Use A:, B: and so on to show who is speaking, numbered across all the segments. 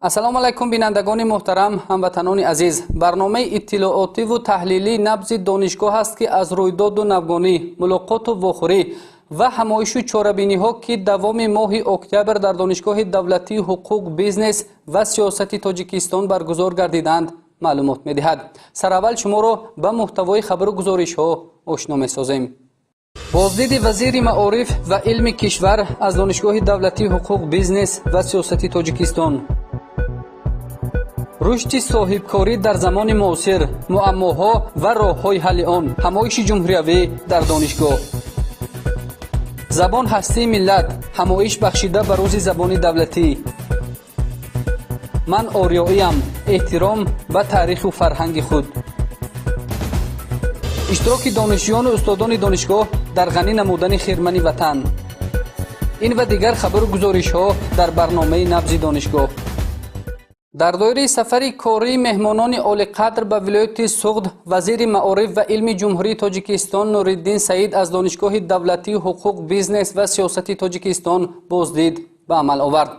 A: Ассалому алайкум, бинандагони муҳтарам, ҳамватанони азиз. Барномаи иттилоотиву таҳлилии «Набзи донишгоҳ» аст, ки аз рӯйдоду навгонӣ, мулоқоту вохӯрӣ ва ҳамоишу чорабиниҳо, ки давоми моҳи октябр дар Донишгоҳи давлатии ҳуқуқ, бизнес ва сиёсати Тоҷикистон баргузор гардиданд, маълумот медиҳад. Сараввал шуморо ба муҳтавои хабару гузоришҳо ошно месозем. Боздиди вазири маориф ва илми кишвар аз Донишгоҳи давлатии ҳуқуқ, бизнес ва сиёсати Тоҷикистон. Рушди соҳибкорӣ дар замони муосир, муаммоҳо ва роҳҳои ҳалли он. Ҳамоиши ҷумҳуриявӣ дар донишгоҳ. Забон ҳастии миллат. Ҳамоиш бахшида ба Рӯзи забони давлатӣ. Ман ориёиям. Эҳтиром ба таъриху фарҳанги худ. Иштироки донишҷӯёну устодони донишгоҳ дар ғанӣ намудани хирмани ватан. Ин ва дигар хабару гузоришҳо дар барномаи «Набзи донишгоҳ». Дар доираи сафари кории меҳмонони олиқадр ба вилояти Суғд, вазири маориф ва илми Ҷумҳурии Тоҷикистон Нуриддин Саид аз Донишгоҳи давлатии ҳуқуқ, бизнес ва сиёсати Тоҷикистон боздид ба амал овард.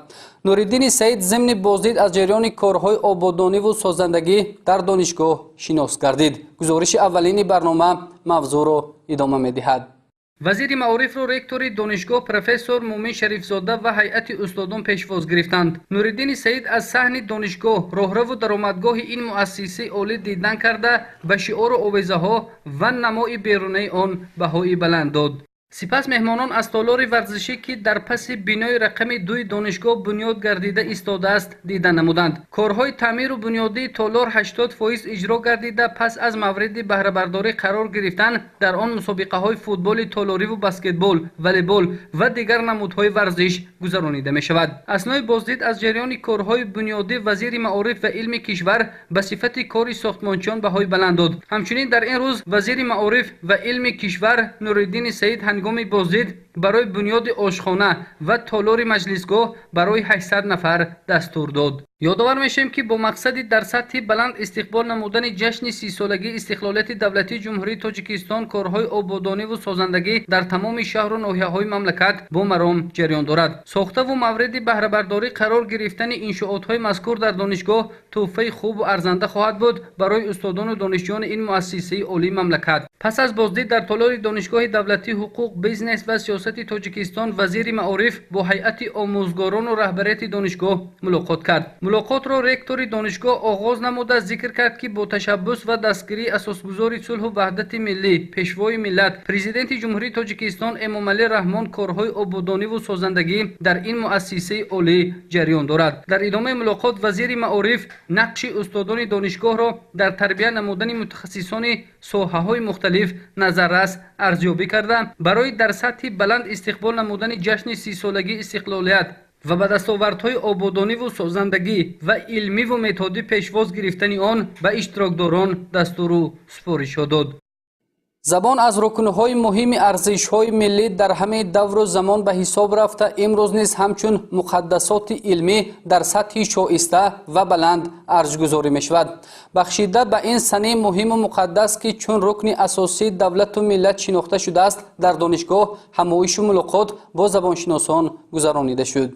A: Нуриддини Саид зимни боздид аз ҷараёни корҳои ободониву созандагӣ дар донишгоҳ шинос гардид. Гузориши аввалини барнома мавзӯъро идома медиҳад. Вазири маорифро ректори донишгоҳ профессор Муъмин Шарифзода ва ҳайати устодон пешвоз гирифтанд. Нуриддини Саид аз саҳни донишгоҳ, роҳраву даромадгоҳи ин муассисаи олӣ дидан карда, ба шиору овезаҳо ва намои берунаи он баҳои баланд дод. Сипас меҳмонон аз толори варзишӣ, ки дар паси бинои рақами дуи донишгоҳ бунёд гардида истодааст, дида намуданд. Корҳои таъмиру бунёдии толор 80% иҷро гардида, пас аз мавриди баҳрабардорӣ қарор гирифтан дар он мусобиқаҳои футболи толориву баскетбол, волейбол ва дигар намудҳои варзиш гузаронида мешавад. Аснои боздид аз ҷараёни корҳои бунёдӣ вазири маориф ва илми кишвар ба сифати кори сохтмончиён баҳои баланд дод. Ҳамчунин дар ин рӯз вазири маориф ва илми кишвар Нуриддини Саид ҳангоми боздид барои бунёди ошхона ва толори маҷлисгоҳ барои 800 нафар дастур дод. Ёдовар мешавем, ки бо мақсади дар сатҳи баланд истиқбол намудани ҷашни 30-солагии истиқлолияти давлатии Ҷумҳурии Тоҷикистон корҳои ободониву созандагӣ дар тамоми шаҳру ноҳияҳои мамлакат бо маром ҷараён дорад. Сохтаву мавриди баҳрабардорӣ қарор гирифтани иншоотҳои мазкур дар донишгоҳ тӯҳфаи хубу арзанда хоҳад буд барои устодону донишҷӯёни ин муассисаи олии мамлакат. Пас аз боздид дар толори Донишгоҳи давлатии ҳуқуқ, бизнес ва сиёсати Тоҷикистон вазири маориф бо ҳайати омӯзгорону раҳбарияти донишгоҳ мулоқот кард. Мулоқотро ректори донишгоҳ оғоз намуда, зикр кард, ки бо ташаббус ва дастгирии асосгузори сулҳу ваҳдати миллӣ, Пешвои миллат, Президенти Ҷумҳурии Тоҷикистон Эмомалӣ Раҳмон корҳои ободониву созандагӣ дар ин муассисаи олӣ ҷараён дорад. Дар идомаи мулоқот вазири маориф нақши устодони донишгоҳро дар тарбия намудани мутахассисони соҳаҳои мухталиф назаррас арзёбӣ карда, барои дар сатҳи баланд истиқбол намудани ҷашни 30-солагии истиқлолият ва ба дастовардҳои ободониву созандагӣ ва илмиву методӣ пешвоз гирифтани он ба иштирокдорон дастуру супоришҳо дод. Забон аз рукнҳои муҳими арзишҳои миллӣ дар ҳамаи давру замон ба ҳисоб рафта, имрӯз низ ҳамчун муқаддасоти илмӣ дар сатҳи шоиста ва баланд арҷгузорӣ мешавад. Бахшида ба ин санаи муҳиму муқаддас, ки чун рукни асосии давлату миллат шинохта шудааст, дар донишгоҳ ҳамоишу мулоқот бо забоншиносон гузаронида шуд.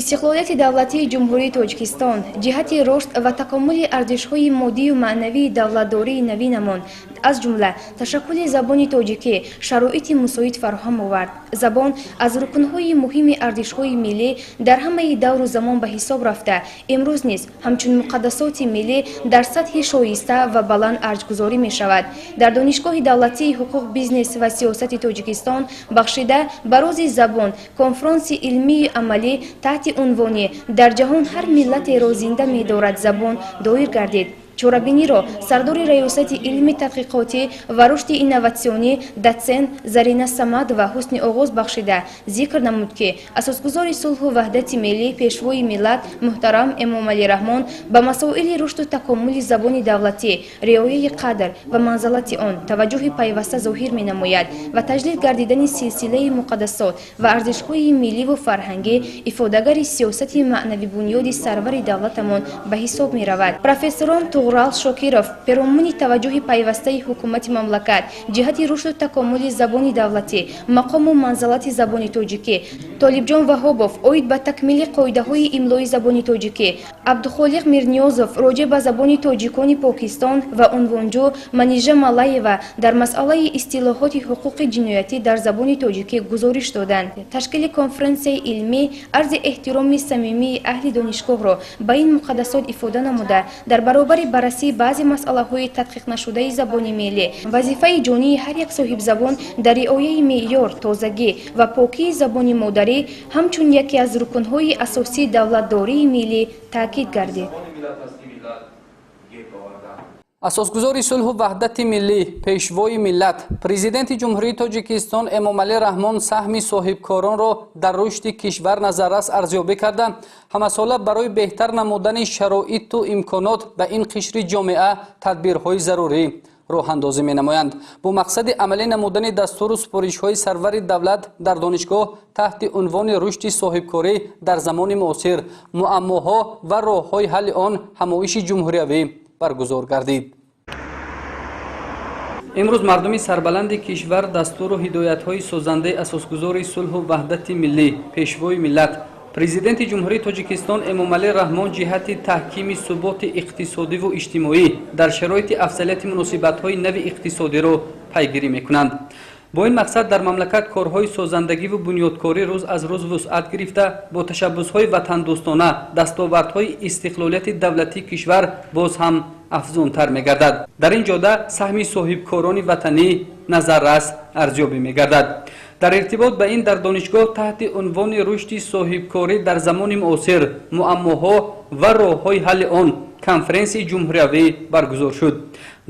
B: Истиқлолияти давлатии Ҷумҳурии Тоҷикистон ҷиҳати рушд ва такомули арзишҳои моддию маънавии давлатдории навинамон, аз ҷумла ташаккули забони тоҷикӣ, шароити мусоид фароҳам овард. Забон аз рукнҳои муҳими арзишҳои миллӣ дар ҳамаи давру замон ба ҳисоб рафта, имрӯз низ ҳамчун муқаддасоти миллӣ дар сатҳи шоиста ва баланд арҷгузорӣ мешавад. Дар Донишгоҳи давлатии ҳуқуқ, бизнес ва сиёсати Тоҷикистон бахшида ба Рӯзи забон конфронси илмию амалӣ таҳти унвони «Дар ҷаҳон ҳар миллатеро зинда медорад забон» доир гардид. Чорабиниро сардори Раёсати илми тадқиқотӣ ва рушди инноватсионӣ, дотсент Зарина Самадова ҳусни оғоз бахшида, зикр намуд, ки асосгузори сулҳу ваҳдати миллӣ, Пешвои миллат муҳтарам Эмомалӣ Раҳмон ба масоили рушду такомули забони давлатӣ, риояи қадр ва манзалати он таваҷҷӯҳи пайваста зоҳир менамояд ва таҷлил гардидани силсилаи муқаддасот ва арзишҳои милливу фарҳангӣ ифодагари сиёсати маънавибунёди сарвари давлатамон ба ҳисоб меравад. Профессорон Туғрал Шокиров перомуни таваҷҷӯҳи пайвастаи ҳукумати мамлакат ҷиҳати рушду такомули забони давлатӣ, мақому манзалати забони тоҷикӣ, Толибҷон Ваҳобов оид ба такмили қоидаҳои имлои забони тоҷикӣ, Абдухолиқ Мирниёзов роҷеъ ба забони тоҷикони Покистон ва унвонҷӯ Манижа Малаева дар масъалаи истилоҳоти ҳуқуқи ҷиноятӣ дар забони тоҷикӣ гузориш доданд. Ташкили конференсияи илмӣ арзи эҳтироми самимии аҳли донишгоҳро ба ин муқаддасот ифода намуда, дар баробари баррасии баъзе масъалаҳои тадқиқнашудаи забони миллӣ, вазифаи ҷонии ҳар як соҳибзабон дар риояи меъёр, тозагӣ ва покии забони модарӣ ҳамчун яке аз рукнҳои асосии давлатдории миллӣ таъкид гардид.
A: Асосгузори сулҳу ваҳдати миллӣ, Пешвои миллат, Президенти Ҷумҳурии Тоҷикистон Эмомалӣ Раҳмон саҳми соҳибкоронро дар рушди кишвар назаррас арзёбӣ карда, ҳамасола барои беҳтар намудани шароиту имконот ба ин қишри ҷомеа тадбирҳои зарурӣ роҳандозӣ менамоянд. Бо мақсади амалӣ намудани дастуру супоришҳои сарвари давлат дар донишгоҳ таҳти унвони «Рушди соҳибкорӣ дар замони муосир: муаммоҳо ва роҳҳои ҳалли он» ҳамоиши ҷумҳуриявӣ баргузор гардид. Имрӯз мардуми сарбаланди кишвар дастуру ҳидоятҳои созандаи асосгузори сулҳу ваҳдати миллӣ, Пешвои миллат, Президенти Ҷумҳурии Тоҷикистон Эмомалӣ Раҳмон ҷиҳати таҳкими суботи иқтисодиву иҷтимоӣ дар шароити афзалияти муносибатҳои нави иқтисодиро пайгирӣ мекунанд. Бо ин мақсад дар мамлакат корҳои созандагиву бунёдкорӣ рӯз аз рӯз вусъат гирифта, бо ташаббусҳои ватандӯстона дастовардҳои истиқлолияти давлатии кишвар боз ҳам афзунтар мегардад. Дар ин ҷода саҳми соҳибкорони ватанӣ назаррас арзёбӣ мегардад. Дар иртибот ба ин дар донишгоҳ таҳти унвони «Рушди соҳибкорӣ дар замони муосир: муаммоҳо ва роҳҳои ҳалли он» конференсияи ҷумҳуриявӣ баргузор шуд.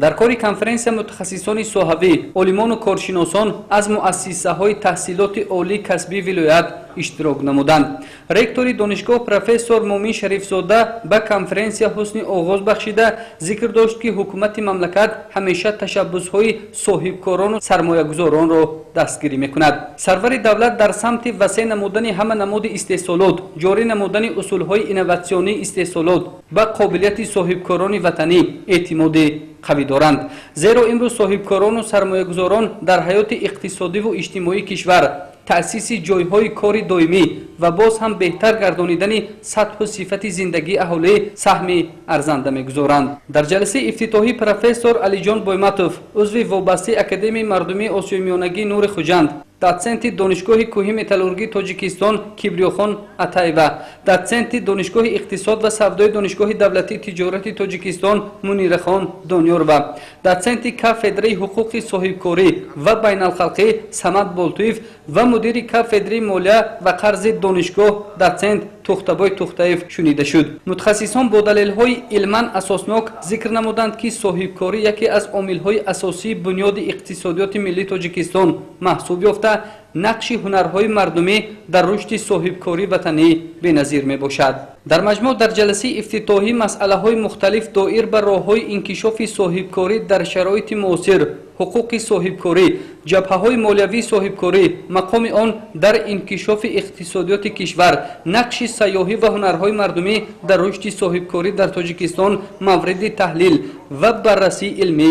A: Дар кори конференсия мутахассисони соҳавӣ, олимону коршиносон аз муассисаҳои таҳсилоти олии касбии вилоят иштирок намуданд. Ректори донишгоҳ профессор Мумин Шарифзода ба конференсия ҳусни оғоз бахшида, зикр дошт, ки ҳукумати мамлакат ҳамеша ташаббусҳои соҳибкорону сармоягузоронро дастгирӣ мекунад. Сарвари давлат дар самти васеъ намудани ҳама намуди истеҳсолот, ҷорӣ намудани усулҳои инноватсионии истеҳсолот ба қобилияти соҳибкорони ватанӣ эътимоди қавӣ доранд, зеро имрӯз соҳибкорону сармоягузорон дар ҳаёти иқтисодиву иҷтимоии кишвар, таъсиси ҷойҳои кори доимӣ ва боз ҳам беҳтар гардонидани сатҳу сифати зиндагии аҳолӣ саҳми арзанда мегузоранд. Дар ҷаласаи ифтитоҳӣ профессор Алиҷон Бойматов, узви вобастаи Академияи мардумии Осиёи Миёнагии Нури Хуҷанд, дотсенти Донишгоҳи кӯҳи металлургии Тоҷикистон Кибриёхон Атаева, дотсенти Донишгоҳи иқтисод ва савдои Донишгоҳи давлатии тиҷорати Тоҷикистон Мунирахон Дониёрова, дотсенти кафедраи ҳуқуқи соҳибкорӣ ва байналхалқӣ Самад Болтуев ва мудири кафедраи молия ва қарзи донишгоҳ дотсент Тухтабой Тухтаев шунида шуд. Мутахассисон бо далелҳои илман асоснок зикр намуданд, ки соҳибкорӣ яке аз омилҳои асосии бунёди иқтисодиёти миллии Тоҷикистон маҳсуб ёфта, нақши ҳунарҳои мардумӣ дар рушди соҳибкории ватанӣ беназир мебошад. Дар маҷмӯъ дар ҷаласаи ифтитоҳӣ масъалаҳои мухталиф доир ба роҳҳои инкишофи соҳибкорӣ дар шароити муосир, ҳуқуқи соҳибкорӣ, ҷабҳаҳои молиявии соҳибкорӣ, мақоми он дар инкишофи иқтисодиёти кишвар, нақши сайёҳӣ ва ҳунарҳои мардумӣ дар рушди соҳибкорӣ дар Тоҷикистон мавриди таҳлил ва баррасии илмӣ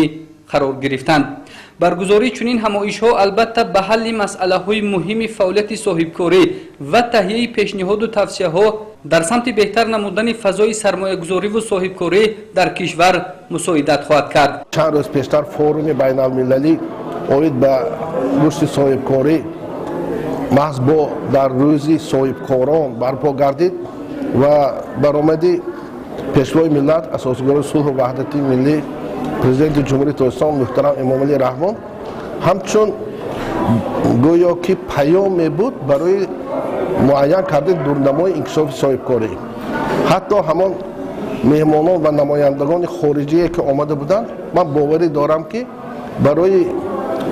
A: қарор гирифтанд. Баргузории чунин ҳамоишҳо албатта ба ҳалли масъалаҳои муҳими фаъолияти соҳибкорӣ ва таҳияи пешниҳоду тавсияҳо дар самти беҳтар намудани фазои сармоягузориву соҳибкорӣ дар кишвар мусоидат хоҳад кард.
C: Чанд рӯз пештар форуми байналмилалӣ оид ба рушди соҳибкорӣ маҳз бо дар рӯзи соҳибкорон барпо гардид ва баромади Пешвои миллат, асосгузори сулҳу ваҳдати миллӣ, Президенти Ҷумҳурии Тоҷикистон муҳтарам Эмомалӣ Раҳмон ҳамчун гӯё ки паёме буд барои муайян кардани дурнамои инкишофи соҳибкорӣ. Ҳатто ҳамон Меҳмонон ва намояндагони хориҷие, ки омада буданд, ман боварӣ дорам, ки барои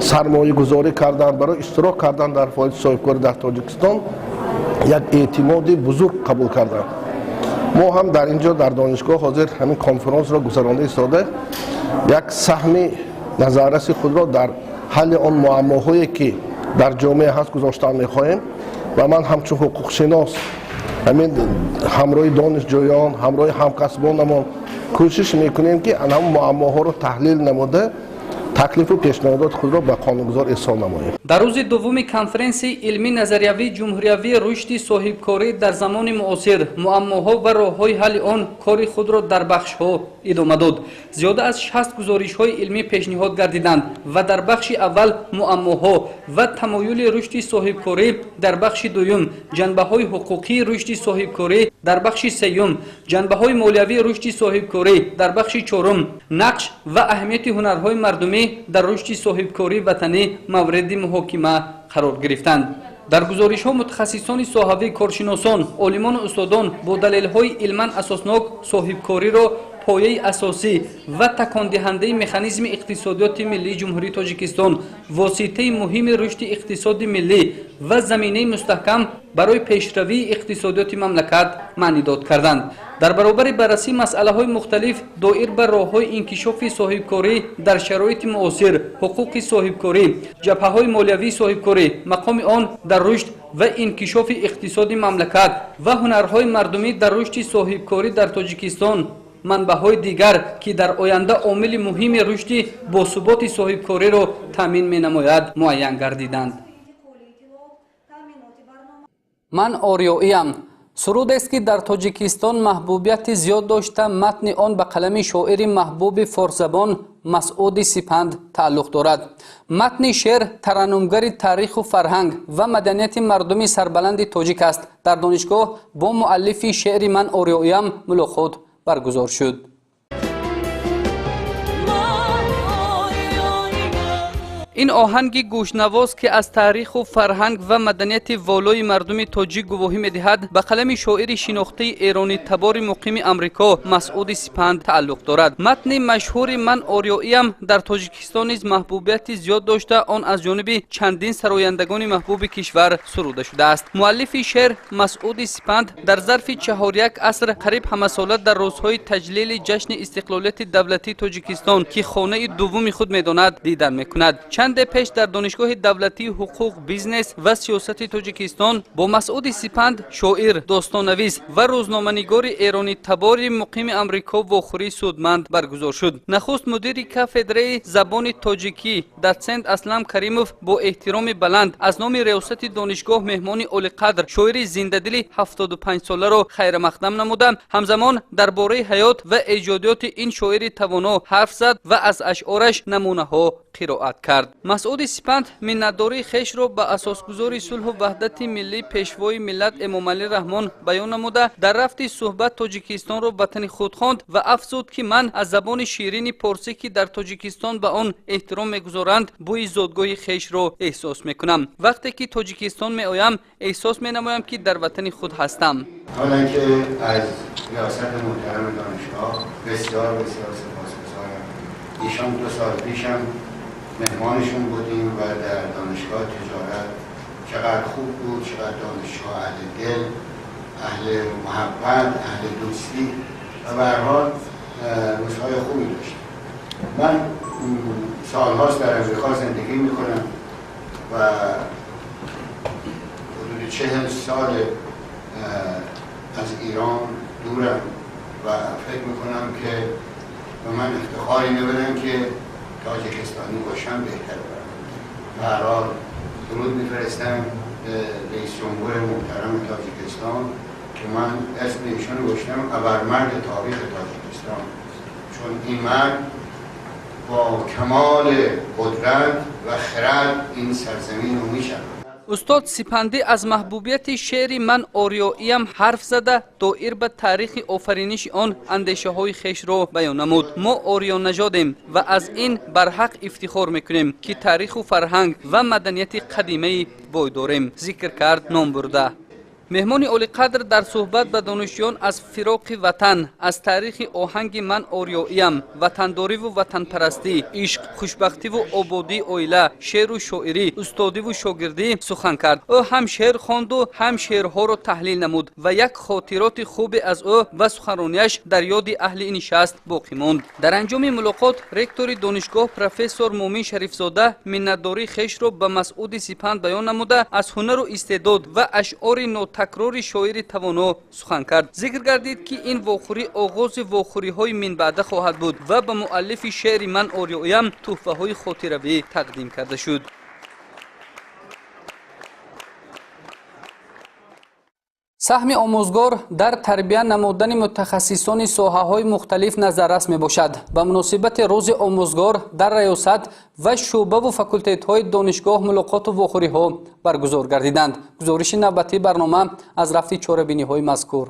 C: сармоягузорӣ кардан, барои иштирок кардан дар фаъолияти соҳибкорӣ дар Тоҷикистон як эътимоди бузург қабул карданд. Мо ҳам дар ин ҷо, дар донишгоҳ, ҳозир ҳамин конференсро гузаронда истода, як саҳми назарраси худро дар ҳалли он муаммоҳое, ки дар ҷомеа ҳаст, гузоштан мехоҳем. Ва ман ҳамчун ҳуқуқшинос ҳамин ҳамроҳи донишҷӯён, ҳамроҳи ҳамкасбонамон кӯшиш мекунем, ки ана ҳамон муаммоҳоро таҳлил намуда, таклифу пешниҳодоти худро ба қонунгузор ирсол намоем.
A: Дар рӯзи дуввуми конференсияи илмӣ назариявии ҷумҳуриявии «Рушди соҳибкорӣ дар замони муосир: муаммоҳо ва роҳҳои ҳалли он» кори худро дар бахшҳо идома дод. Зиёда аз 60 гузоришҳои илмӣ пешниҳод гардиданд ва дар бахши аввал муаммоҳо ва тамоюли рушди соҳибкорӣ, дар бахши дуюм ҷанбаҳои ҳуқуқии рушди соҳибкорӣ, дар бахши сеюм ҷанбаҳои молиявии рушди соҳибкорӣ, дар бахши чорум нақш ва аҳамияти ҳунарҳои мардумӣ дар рушди соҳибкории ватанӣ мавриди муҳокима қарор гирифтанд. Дар гузоришҳо мутахассисони соҳавӣ, коршиносон, олимону устодон бо далелҳои илман асоснок соҳибкориро пояи асосӣ ва такондиҳандаи механизми иқтисодиёти миллии Ҷумҳурии Тоҷикистон, воситаи муҳими рушди иқтисоди миллӣ ва заминаи мустаҳкам барои пешравии иқтисодиёти мамлакат маънидод карданд. Дар баробари баррасии масъалаҳои мухталиф доир ба роҳҳои инкишофи соҳибкорӣ дар шароити муосир, ҳуқуқи соҳибкорӣ, ҷабҳаҳои молиявии соҳибкорӣ, мақоми он дар рушд ва инкишофи иқтисоди мамлакат ва ҳунарҳои мардумӣ дар рушди соҳибкорӣ дар Тоҷикистон, манбаъҳои дигар, ки дар оянда омили муҳими рушди босуботи соҳибкориро таъмин менамояд, муайян гардиданд. «Ман ориёиям» сурудест, ки дар Тоҷикистон маҳбубияти зиёд дошта, матни он ба қалами шоири маҳбуби форсзабон Масъуди Сипанд тааллуқ дорад. Матни шеър тараннумгари таъриху фарҳанг ва маданияти мардуми сарбаланди тоҷик аст. Дар донишгоҳ бо муаллифи шеъри «Ман ориёиям» мулоқот баргузор шуд. Ин оҳанги гӯшнавоз, ки аз таъриху фарҳанг ва маданияти волои мардуми тоҷик гувоҳӣ медиҳад, ба қалами шоири шинохтаи эронитабори муқими Амрико Масъуди Сипанд тааллуқ дорад. Матни машҳури «Ман ориёиям» дар Тоҷикистон низ маҳбубияти зиёд дошта, он аз ҷониби чандин сарояндагони маҳбуби кишвар суруда шудааст. Муаллифи шеър Масъуди Сипанд дар зарфи 41 аср қариб ҳамасола дар рӯзҳои таҷлили ҷашни истиқлолияти давлатии Тоҷикистон, ки хонаи дуввуми худ медонад, дидан мекунад. Чанде пеш дар Донишгоҳи давлатии ҳуқуқ, бизнес ва сиёсати Тоҷикистон бо Масъуди Сипанд, шоир, достоннавис ва рӯзноманигори эронитабори муқими Амрико, вохӯрии судманд баргузор шуд. Нахуст мудири кафедраи забони тоҷикӣ, дотсент Аслам Каримов бо эҳтироми баланд аз номи риёсати донишгоҳ меҳмони олиқадр, шоири зиндадили 75-соларо хайрамақдам намуда, ҳамзамон дар бораи ҳаёт ва эҷодиёти ин шоири тавоно ҳарф зад ва аз ашъораш намунаҳо қироат кард. Масъуди Сипанд миннатдории хешро ба асосгузори сулҳу ваҳдати миллӣ, Пешвои миллат Эмомалӣ Раҳмон баён намуда, дар рафти суҳбат Тоҷикистонро ватани худ хонд ва афзуд, ки ман аз забони ширини порсӣ, ки дар Тоҷикистон ба он эҳтиром мегузоранд, бӯи зодгоҳи хешро эҳсос мекунам. Вақте ки Тоҷикистон меоям, эҳсос менамоям, ки дар ватани худ ҳастам.
D: اولا که از ریاست محترم دانشگاه بسیار بسیار سپاسگزارم. ایشان 2 سال پیشم مهمانشون بودیم و در دانشگاه تجارت چقدر خوب بود، چقدر دانشجو اهل دل، اهل محبت، اهل دوستی و به هر حال روزهای خوبی داشتیم. من سالهاست در امریکا زندگی میکنم و حدود 40 سال از ایران دورم و فکر میکنم که به من افتخاری نبرم که تاجیکستانی باشم بهتره برم. به هر حال درود میفرستم به رئیس جمهور محترم تاجیکستان که من اسم ایشون رو گذاشتم ابرمرد تاریخ تاجیکستان، چون این مرد با کمال قدرت و خرد این سرزمین رو میشه.
A: Устод Сипандӣ аз маҳбубияти шеъри «Ман ориёиям» ҳарф зада, доир ба таърихи офариниши он андешаҳои хешро баён намуд. Мо ориённажодем ва аз ин барҳақ ифтихор мекунем, ки таъриху фарҳанг ва маданияти қадимаи бой дорем, зикр кард номбурда. Меҳмони олиқадр дар суҳбат ба донишҷӯён аз фироқи ватан, аз таърихи оҳанги «Ман ориёиям», ватандориву ватанпарастӣ, ишқ, хушбахтиву ободии оила, шеъру шоирӣ, устодиву шогирдӣ сухан кард. Ӯ ҳам шеър хонду ҳам шеърҳоро таҳлил намуд ва як хотироти хубе аз ӯ ва суханронияш дар ёди аҳли нишаст боқӣ монд. Дар анҷоми мулоқот ректори донишгоҳ профессор Муъмин Шарифзода миннатдории хешро ба Масъуди Сипанд баён намуда, аз ҳунару истеъдод ва ашъори нотакрори шоири тавоно сухан кард. Зикр гардид, ки ин вохӯрӣ оғози вохӯриҳои минбаъда хоҳад буд ва ба муаллифи шеъри «Ман ориёиям» тӯҳфаҳои хотиравӣ тақдим карда шуд. Саҳми омӯзгор дар тарбия намудани мутахассисони соҳаҳои мухталиф назаррас мебошад. Ба муносибати рӯзи омӯзгор дар раёсат ва шӯъбаву факултетҳои донишгоҳ мулоқоту вохӯриҳо баргузор гардиданд. Гузориши навбатии барнома аз рафти чорабиниҳои мазкур.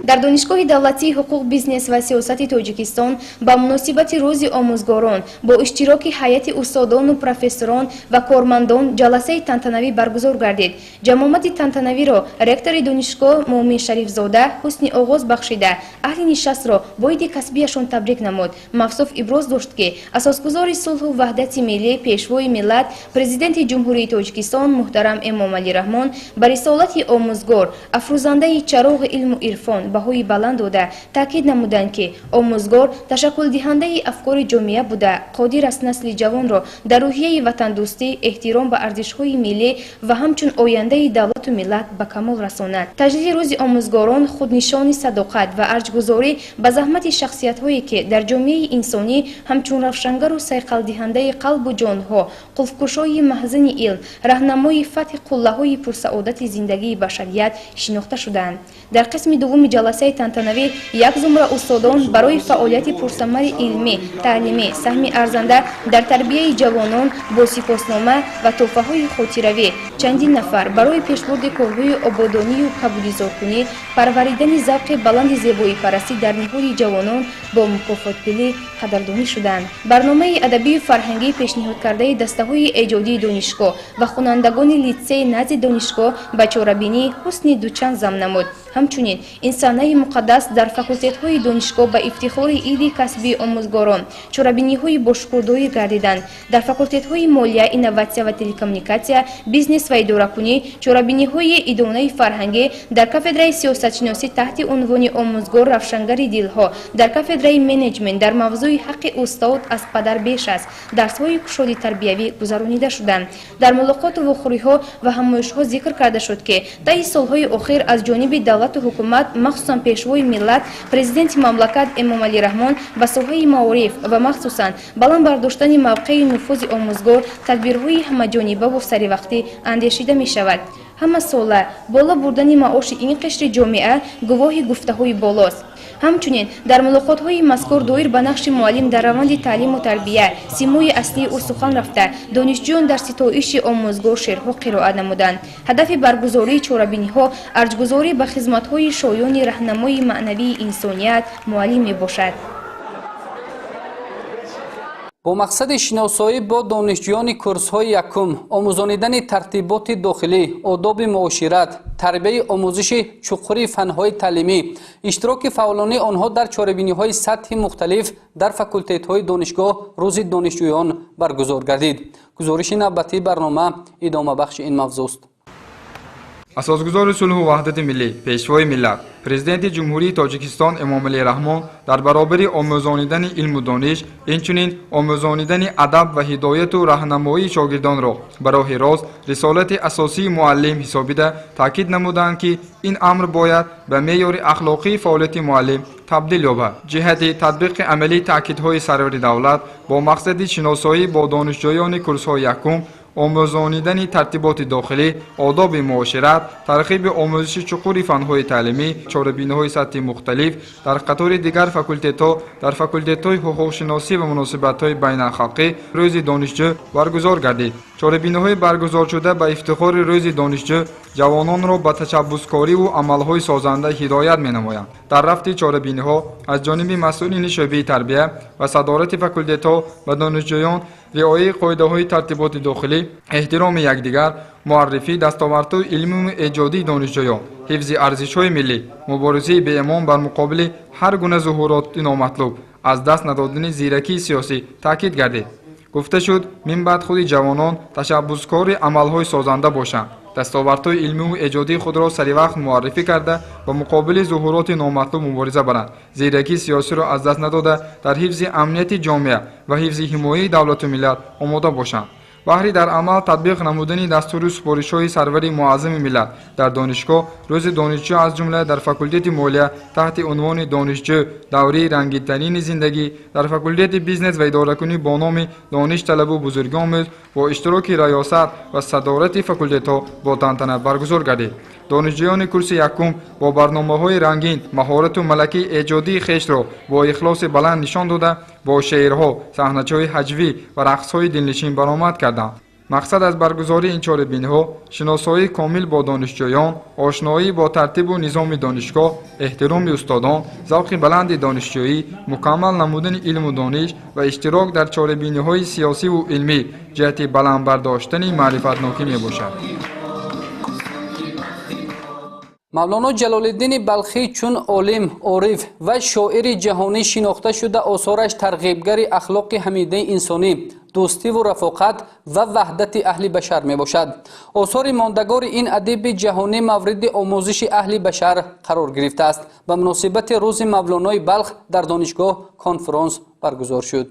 B: Дар Донишгоҳи давлатии ҳуқуқ, бизнес ва сиёсати Тоҷикистон ба муносибати рӯзи омӯзгорон бо иштироки ҳайати устодону профессорон ва кормандон ҷаласаи тантанавӣ баргузор гардид. Ҷамъомади тантанавиро ректори донишгоҳ Муъмин Шарифзода ҳусни оғоз бахшида, аҳли нишастро бо иди касбияшон табрик намуд. Мавсуф иброз дошт, ки асосгузори сулҳу ваҳдати миллӣ, пешвои миллат, Президенти Ҷумҳурии Тоҷикистон муҳтарам Эмомалӣ Раҳмон ба рисолати омӯзгор, афрӯзандаи чароғи илму ирфон баҳои баланд дода, таъкид намуданд, ки омӯзгор ташаккулдиҳандаи афкори ҷомеа буда, қодир аст насли ҷавонро дар рӯҳияи ватандӯстӣ, эҳтиром ба арзишҳои миллӣ ва ҳамчун ояндаи давлату миллат ба камол расонад. Таҷлили рӯзи омӯзгорон худнишони садоқат ва арҷгузорӣ ба заҳмати шахсиятҳое, ки дар ҷомеаи инсонӣ ҳамчун равшангару сайқалдиҳандаи қалбу ҷонҳо, қулфкушои маҳзани илм, раҳнамои фатҳи қуллаҳои пурсаодати зиндагии башарият шинохта шудаанд. Дар қисми дуввуми ҷаласаи тантанавӣ як зумра устодон барои фаъолияти пурсамари илмӣ, таълимӣ, саҳми арзанда дар тарбияи ҷавонон бо сипоснома ва тӯҳфаҳои хотиравӣ, чандин нафар барои пешбурди корҳои ободонию кабудизоркунӣ, парваридани завқи баланди зебоипарастӣ дар ниҳоди ҷавонон бо мукофотпулӣ қадрдонӣ шуданд. Барномаи адабию фарҳангӣ пешниҳодкардаи дастаҳои эҷодии донишгоҳ ва хонандагони литсеи назди донишгоҳ ба чорабинӣ ҳусни дучанд зам намуд. Ҳамчунин ин саҳнаи муқаддас дар факултетҳои донишгоҳ ба ифтихори иди касбии омӯзгорон чорабиниҳои бошукӯҳ доир гардиданд. Дар факултетҳои молия, инноватсия ва телекоммуникатсия, бизнес ва идоракунӣ чорабиниҳои идонаи фарҳангӣ, дар кафедраи сиёсатшиносӣ таҳти унвони «Омӯзгор равшангари дилҳо», дар кафедраи менеҷмент дар мавзӯи «Ҳаққи устод аз падар беш аст» дарсҳои кушоди тарбиявӣ гузаронида шуданд. Дар мулоқоту вохӯриҳо ва ҳамоишҳо зикр карда шуд, ки таи солҳои охир аз ҷониби давлату ҳукумат, махсусан пешвои миллат, президенти мамлакат Эмомалӣ Раҳмон ба соҳаи маориф ва махсусан баланд бардоштани мавқеи нуфузи омӯзгор тадбирҳои ҳамаҷонибаву саривақтӣ андешида мешавад. Ҳама сола боло бурдани маоши ин қишри ҷомеа гувоҳи гуфтаҳои болост. Ҳамчунин дар мулоқотҳои мазкур доир ба нақши муаллим дар раванди таълиму тарбия, симои аслии ӯ сухан рафта, донишҷӯён дар ситоиши омӯзгор шеърҳо қироат намуданд. Ҳадафи баргузории чорабиниҳо арҷгузорӣ ба хизматҳои шоёни раҳнамои маънавии инсоният муаллим мебошад.
A: Бо мақсади шиносоӣ бо донишҷӯёни курсҳои якум, омӯзонидани тартиботи дохилӣ, одоби муошират, тарбияи омӯзиши чуқури фанҳои таълимӣ, иштироки фаъолонаи онҳо дар чорабиниҳои сатҳи мухталиф дар факултетҳои донишгоҳ рӯзи донишҷӯён баргузор гардид. Гузориши навбатии барнома идомабахши ин мавзӯст.
E: Асосгузори сулҳу ваҳдати миллӣ, пешвои миллат, Президенти Ҷумҳурии Тоҷикистон Эмомалӣ Раҳмон дар баробари омӯзонидани илму дониш, инчунин омӯзонидани адаб ва ҳидояту раҳнамоии шогирдонро ба роҳи рост рисолати асосии муаллим ҳисобида, таъкид намуданд, ки ин амр бояд ба меъёри ахлоқии фаъолияти муаллим табдил ёбад. Ҷиҳати татбиқи амалии таъкидҳои сарвари давлат бо мақсади шиносоӣ бо донишҷӯёни курсҳои якум, омӯзонидани тартиботи дохилӣ, одоби муошират, тарғиби омӯзиши чуқури фанҳои таълимӣ, чорабиниҳои сатҳи мухталиф дар қатори дигар факултетҳо дар факултетҳои ҳуқуқшиносӣ ва муносибатҳои байналхалқӣ рӯзи донишҷӯ баргузор гардид. Чорабиниҳои баргузоршуда ба ифтихори рӯзи донишҷӯ ҷавононро ба ташаббускориву амалҳои созанда ҳидоят менамоянд. Дар рафти чорабиниҳо аз ҷониби масъулини шӯъбаи тарбия ва садорати факултетҳо ба донишҷӯён риояи қоидаҳои тартиботи дохилӣ, эҳтироми якдигар, муаррифии дастовардҳои илмию эҷодии донишҷӯён, ҳифзи арзишҳои миллӣ, муборизаи беэмон бар муқобили ҳар гуна зуҳуроти номатлуб, аз даст надодани зиракии сиёсӣ таъкид гардид. Гуфта шуд, минбаъд худи ҷавонон ташаббускори амалҳои созанда бошанд, дастовардҳои илмию эҷодии худро саривақт муаррифӣ карда, ба муқобили зуҳуроти номатлуб мубориза баранд, зиракии сиёсиро аз даст надода, дар ҳифзи амнияти ҷомеа ва ҳифзи ҳимояи давлату миллат омода бошанд. Баҳри дар амал татбиқ намудани дастуру супоришҳои сарвари муаззами миллат дар донишгоҳ рӯзи донишҷӯ аз ҷумла дар факултети молия таҳти унвони «Донишҷӯ давраи рангинтарини зиндагӣ», дар факултети бизнес ва идоракунӣ бо номи «Дониш талабу бузургомӯз» бо иштироки раёсат ва садорати факултетҳо бо тантана баргузор гардид. Донишҷӯёни курси якум бо барномаҳои рангин маҳорату малакаи эҷодии хешро бо ихлоси баланд нишон дода, бо шеърҳо, саҳначаҳои ҳаҷвӣ ва рақсҳои дилнишин баромад карданд. Мақсад аз баргузории ин чорабиниҳо шиносоии комил бо донишҷӯён, ошноӣ бо тартибу низоми донишгоҳ, эҳтироми устодон, завқи баланди донишҷӯӣ, мукаммал намудани илму дониш ва иштирок дар чорабиниҳои сиёсиву илмӣ ҷиҳати баланд бардоштани маърифатнокӣ мебошад.
A: Мавлоно Ҷалолиддини Балхӣ чун олим, ориф ва шоири ҷаҳонӣ шинохта шуда, осораш тарғибгари ахлоқи ҳамидаи инсонӣ, дӯстиву рафоқат ва ваҳдати аҳли башар мебошад. Осори мондагори ин адиби ҷаҳонӣ мавриди омӯзиши аҳли башар қарор гирифтааст. Ба муносибати рӯзи Мавлонои Балх дар донишгоҳ конфронс баргузор шуд.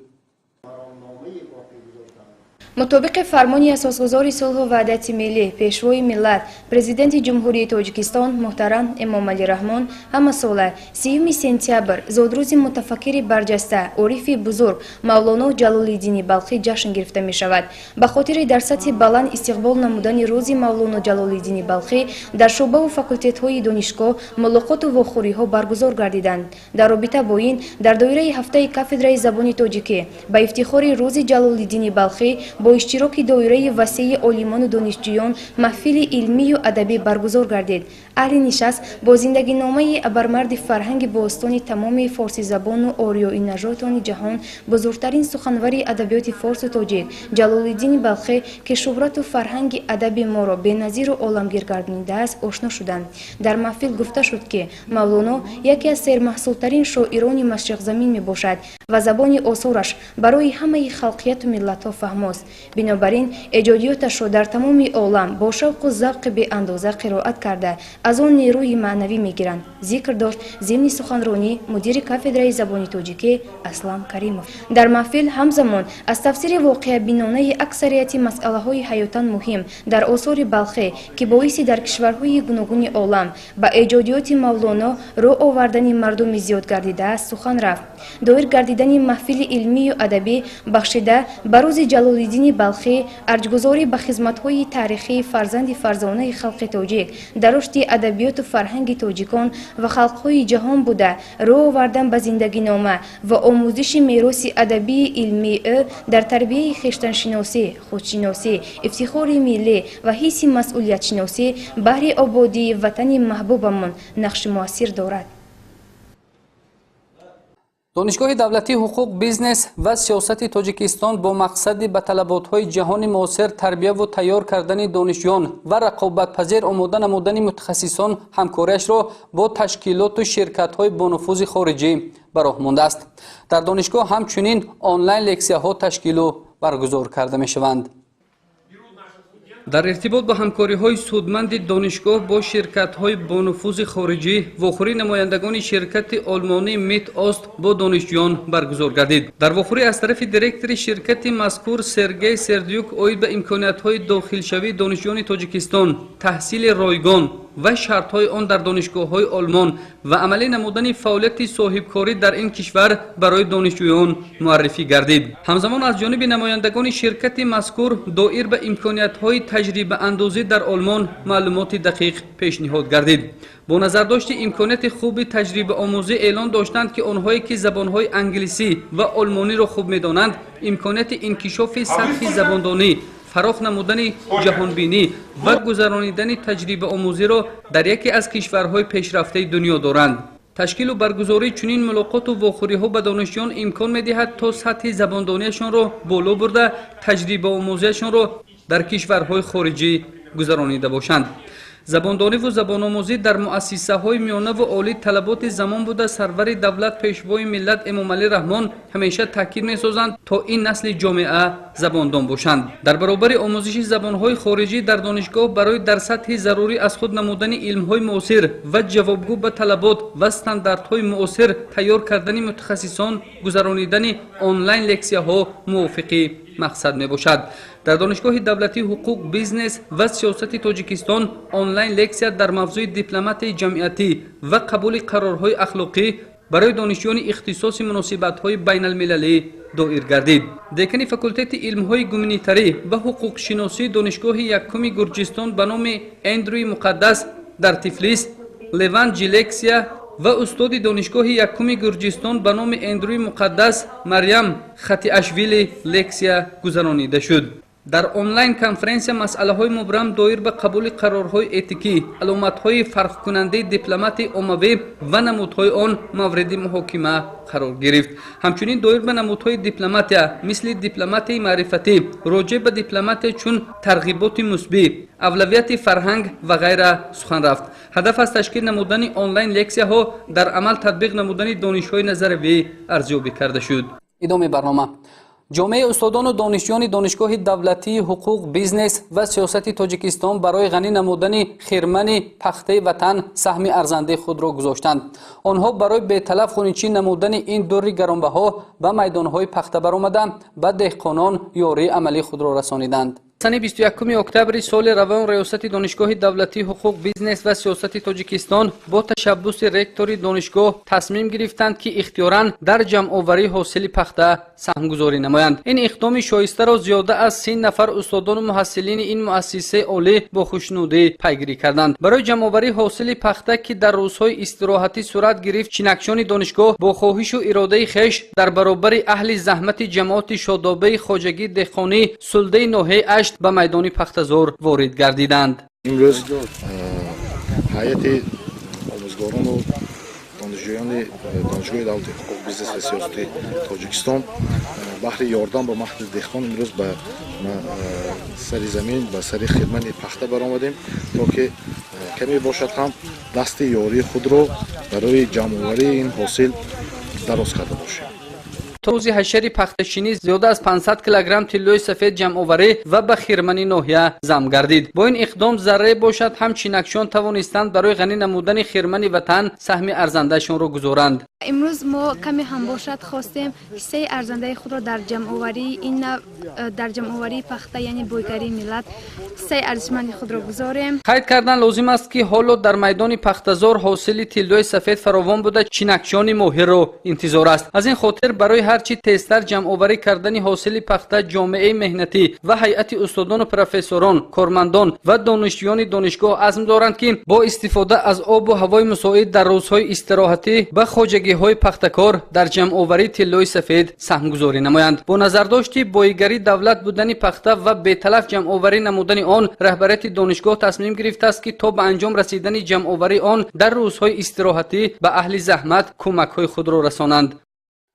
B: Мутобиқи фармони асосгузори сулҳу ваҳдати миллӣ, пешвои миллат, президенти Ҷумҳурии Тоҷикистон муҳтарам Эмомалӣ Раҳмон, ҳамасола 3 сентябр зодрӯзи мутафаккири барҷаста, орифи бузург Мавлоно Ҷалолиддини Балхӣ ҷашн гирифта мешавад. Ба хотири дар сатҳи баланд истиқбол намудани рӯзи Мавлоно Ҷалолиддини Балхӣ дар шӯъбаву факултетҳои донишгоҳ мулоқоту вохӯриҳо баргузор гардиданд. Дар робита бо ин, дар доираи ҳафтаи кафедраи забони тоҷикӣ ба ифтихори рӯзи Ҷалолиддини Балхӣ бо иштироки доираи васеи олимону донишҷӯён маҳфили илмию адабӣ баргузор гардид. Аҳли нишаст бо зиндагиномаи абармарди фарҳанги бостони тамоми форсизабону ориёинажотони ҷаҳон, бузургтарин суханвари адабиёти форсу тоҷик Ҷалолиддини Балхӣ, ки шӯҳрату фарҳанги адаби моро беназиру оламгир гардонидааст, ошно шуданд. Дар маҳфил гуфта шуд, ки Мавлоно яке аз сермаҳсултарин шоирони машриқзамин мебошад ва забони осораш барои ҳамаи халқияту миллатҳо фаҳмост. Бинобар ин, эҷодиёташро дар тамоми олам бо шавқу завқи беандоза қироат карда, аз он нерӯи маънавӣ мегиранд, зикр дошт зимни суханронӣ мудири кафедраи забони тоҷикӣ Аслам Каримов. Дар маҳфил ҳамзамон аз тафсири воқеабинонаи аксарияти масъалаҳои ҳаётан муҳим дар осори Балхӣ, ки боиси дар кишварҳои гуногуни олам ба эҷодиёти Мавлоно рӯ овардани мардуми зиёд гардидааст, сухан рафт. Доир гардидани маҳфили илмию адабӣ бахшида ба рӯзи Ҷалолиддини Балхӣ арҷгузорӣ ба хизматҳои таърихии фарзанди фарзонаи халқи тоҷик дар рушди адабиёту фарҳанги тоҷикон ва халқҳои ҷаҳон буда, рӯ овардан ба зиндагинома ва омӯзиши мероси адабии илмии ӯ дар тарбияи хештаншиносӣ, худшиносӣ, ифтихори миллӣ ва ҳисси масъулиятшиносӣ баҳри ободии ватани маҳбубамон нақши муассир дорад.
A: Донишгоҳи давлатии ҳуқуқ, бизнес ва сиёсати Тоҷикистон бо мақсади ба талаботҳои ҷаҳони муосир тарбияву тайёр кардани донишҷӯён ва рақобатпазир омода намудани мутахассисон ҳамкориашро бо ташкилоту ширкатҳои бонуфузи хориҷӣ ба роҳ мондааст. Дар донишгоҳ ҳамчунин онлайн лексияҳо ташкилу баргузор карда мешаванд. Дар иртибот ба ҳамкориҳои судманди донишгоҳ бо ширкатҳои бонуфузи хориҷӣ вохӯрии намояндагони ширкати олмонӣ Мит Ост бо донишҷӯён баргузор гардид. Дар вохӯрӣ аз тарафи директори ширкати мазкур Сергей Сердюк оид ба имкониятҳои дохилшавии донишҷӯёни Тоҷикистон, таҳсили ройгон ва шартҳои он дар донишгоҳҳои Олмон ва амалӣ намудани фаъолияти соҳибкорӣ дар ин кишвар барои донишҷӯён муаррифӣ гардид. Ҳамзамон аз ҷониби намояндагони ширкати мазкур доир ба имкониятҳои таҷрибаандозӣ дар Олмон маълумоти дақиқ пешниҳод гардид. Бо назардошти имконияти хуби таҷрибаомӯзӣ эълон доштанд, ки онҳое ки забонҳои англисӣ ва олмониро хуб медонанд, имконияти инкишофи сатҳи забондонӣ, фарох намудани ҷаҳонбинӣ ва гузаронидани таҷрибаомӯзиро дар яке аз кишварҳои пешрафтаи дунё доранд. Ташкилу баргузории чунин мулоқоту вохӯриҳо ба донишҷӯён имкон медиҳад, то сатҳи забондонияшонро боло бурда, таҷрибаомӯзияшонро дар кишварҳои хориҷӣ гузаронида бошанд. Забондониву забономӯзӣ дар муассисаҳои миёнаву олӣ талаботи замон буда, сарвари давлат, пешвои миллат Эмомалӣ Раҳмон ҳамеша таъкид месозанд, то ин насли ҷомеа забондон бошанд. Дар баробари омӯзиши забонҳои хориҷӣ дар донишгоҳ барои дар сатҳи зарурӣ аз худ намудани илмҳои муосир ва ҷавобгӯ ба талабот ва стандартҳои муосир тайёр кардани мутахассисон, гузаронидани онлайн лексияҳо мувофиқи мақсад мебошад. Дар Донишгоҳи давлатии ҳуқуқ, бизнес ва сиёсати Тоҷикистон онлайн лексия дар мавзӯи дипломатияи ҷамъиятӣ ва қабули қарорҳои ахлоқӣ барои донишҷӯёни ихтисоси муносибатҳои байналмилалӣ доир гардид. Декани факултети илмҳои гуманитарӣ ва ҳуқуқшиносии Донишгоҳи якуми Гурҷистон ба номи Эндрюи Муқаддас дар Тифлис Леван Жилексия ва устоди Донишгоҳи якуми Гурҷистон ба номи Эндрюи Муқаддас Марьям Хатиашвили лексия гузаронида шуд. Дар онлайн конференсия масъалаҳои мубрам доир ба қабули қарорҳои этикӣ, аломатҳои фарқкунандаи дипломатияи оммавӣ ва намудҳои он мавриди муҳокима қарор гирифт. Ҳамчунин доир ба намудҳои дипломатия, мисли дипломатияи маърифатӣ, роҷеъ ба дипломатия чун тарғиботи мусбӣ, авлавияти фарҳанг ва ғайра сухан рафт. Ҳадаф аз ташкил намудани онлайн лексияҳо дар амал татбиқ намудани донишҳои назариявӣ арзёбӣ карда шуд. Идомаи барнома. Ҷомеаи устодону донишҷӯёни Донишгоҳи давлатии ҳуқуқ, бизнес ва сиёсати Тоҷикистон барои ғанӣ намудани хирмани пахтаи ватан саҳми арзандаи худро гузоштанд. Онҳо барои беталаф хуничӣ намудани ин дурри гаронбаҳо ба майдонҳои пахта баромада, ба деҳқонон ёрии амалии худро расониданд. Санаи 21 октябри соли равон Раёсати Донишгоҳи давлатии ҳуқуқ, бизнес ва сиёсати Тоҷикистон бо ташаббуси ректори донишгоҳ тасмим гирифтанд, ки ихтиёран дар ҷамъоварии ҳосили пахта саҳмгузорӣ намоянд. Ин иқдоми шоистаро зиёда аз 30 нафар устодону муҳассилини ин муассисаи олӣ бо хушнудӣ пайгирӣ карданд. Барои ҷамъоварии ҳосили пахта, ки дар рӯзҳои истироҳатӣ сурат гирифт, чинакчони донишгоҳ бо хоҳишу иродаи хеш дар баробари аҳли заҳмати ҷамоати шодобаи хоҷагии деҳқонӣ Сулдаи ноҳияи Ашт ба майдони пахтазор ворид гардиданд.
F: Имрӯз ҳайати омӯзгорону донишҷӯёни Донишгоҳи давлатии ҳуқуқ, бизнес ва сиёсати Тоҷикистон баҳри ёрдам ба маҳди деҳқон имрӯз ба сари замин, ба сари хирмани пахта баромадем, то ки каме бошад ҳам дасти ёрии худро барои ҷамъоварии ин ҳосил дароз карда бошем.
A: То рӯзи ҳашари пахтачинӣ зиёда аз 500 килограмм тиллои сафед ҷамъоварӣ ва ба хирмани ноҳия зам гардид. Бо ин иқдом заррае бошад ҳам чинакчон тавонистанд барои ғанӣ намудани хирмани ватан саҳми арзандаашонро гузоранд.
G: Имрӯз мо каме ҳам бошад хостем ҳиссаи арзандаи худро дар ҷамъоварии ин дар ҷамъоварии пахта, яъне бойгарии миллат, ҳиссаи арзишманди худро гузорем.
A: Қайд кардан лозим аст, ки ҳоло дар майдони пахтазор ҳосили тиллои сафед фаровон буда, чинакчони моҳирро интизор аст. Аз ин хотир барои ҳарчи тезтар ҷамъоварӣ кардани ҳосили пахта ҷомеаи меҳнатӣ ва ҳайати устодону профессорон, кормандон ва донишҷӯёни донишгоҳ азм доранд, ки бо истифода аз обу ҳавои мусоид дар рӯзҳои истироҳатӣ ба хоҷагиҳои пахтакор дар ҷамъоварии тиллои сафед саҳмгузорӣ намоянд. Бо назардошти боигарии давлат будани пахта ва беталаф ҷамъоварӣ намудани он, раҳбарияти донишгоҳ тасмим гирифтааст, ки то ба анҷом расидани ҷамъоварии он дар рӯзҳои истироҳатӣ ба аҳли заҳмат кӯмакҳои худро расонанд.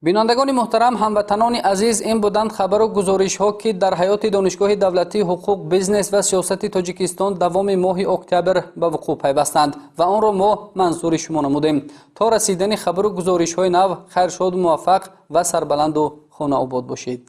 A: Бинандагони муҳтарам, ҳамватанони азиз, ин буданд хабару гузоришҳо, ки дар ҳаёти Донишгоҳи давлатии ҳуқуқ, бизнес ва сиёсати Тоҷикистон давоми моҳи октябр ба вуқӯъ пайвастанд ва онро мо манзури шумо намудем. То расидани хабару гузоришҳои нав, хайршоду муваффақ ва сарбаланду хонаобод бошед.